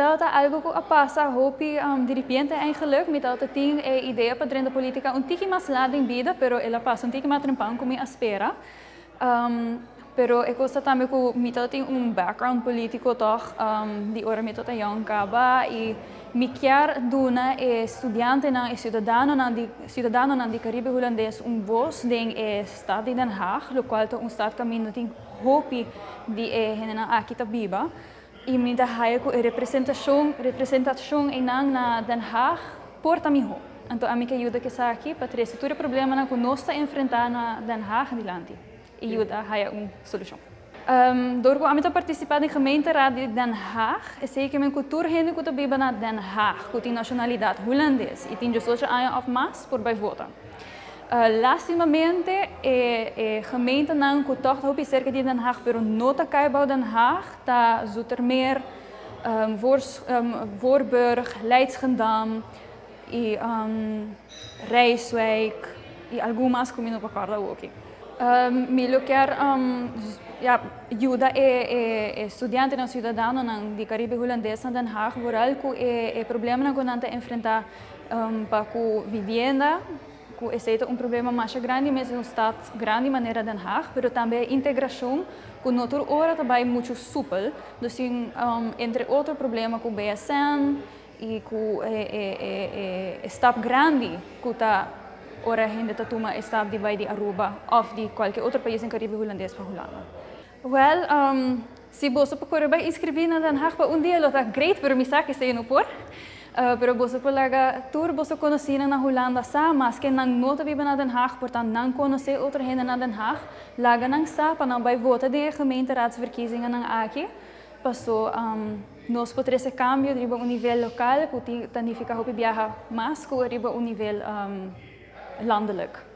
Tabata algo cu a pasa hopi diripiente eigenlijk. Mi tabata tin e idea pa drenta politica un tiki mas laat den bida, pero el a pasa un tiki mas trempan cu mi a spera. Pero e cos ta tambe cu mi tabatin un background politico toch di ora mi tabata young caba y mi kier duna e studiantenan, e ciudadanonan di ciudadanonan di Caribe Hulandes un voz den e stad di Den Haag, locual ta un stad caminda tin hopi di e hendenan aki ta biba. Y mi ta haya cu e representacion representacion eynan na Den Haag por ta miho. Anto ami ke yuda cu esaki pa trece tur e problemanan cu nos ta enfrenta na Den Haag dilanti y yuda haya un solucion. Door cu ami ta participa den gemeenteraad di Den Haag, esey ke men cu tur hende cu ta biba na Den Haag cu tin nacionalidad Hulandes y tin 18 aña of mas por bay vota. Lastimamente e e gemeentenan cu toch ta hopi cerca di Den Haag pero no ta cay bao Den Haag ta Zoetermeer, Voorburg, Leidschendam y Rijswijk y algun mas cu mi no por corda awoki. Mi lo kier ya yuda e e studiantenan, ciudadanonan di Caribe Hulandes na Den Haag vooral cu e e problemanan cu nan ta enfrenta pa cu vivienda, cu esey ta un problema masha grandi mes den un stad grandi manera Den Haag, pero tambe e integracion cu no tur ora ta bay mucho soepel. Dus tin entre otro problema cu BSN y cu e stap grandi cu ta ora hende ta tuma e stap di bay di Aruba of di cualke otro pais den Caribe Hulandes pa Hulanda. Wel, si boso por core bay inscribi na Den Haag pa un dia lo ta great, pero mi sa cu esey no por. Pero boso por laga tur boso conocinan na Hulanda sa, maske nan no ta biba na Den Haag, por ta nan conoce otro hende na Den Haag, laga nan sa pa nan bay vota den e gemeenteraadsverkiezingennan aki, paso nos por trece cambio riba un nivel local cu tin ta nifica hopi biaha mas cu riba un nivel landelijk.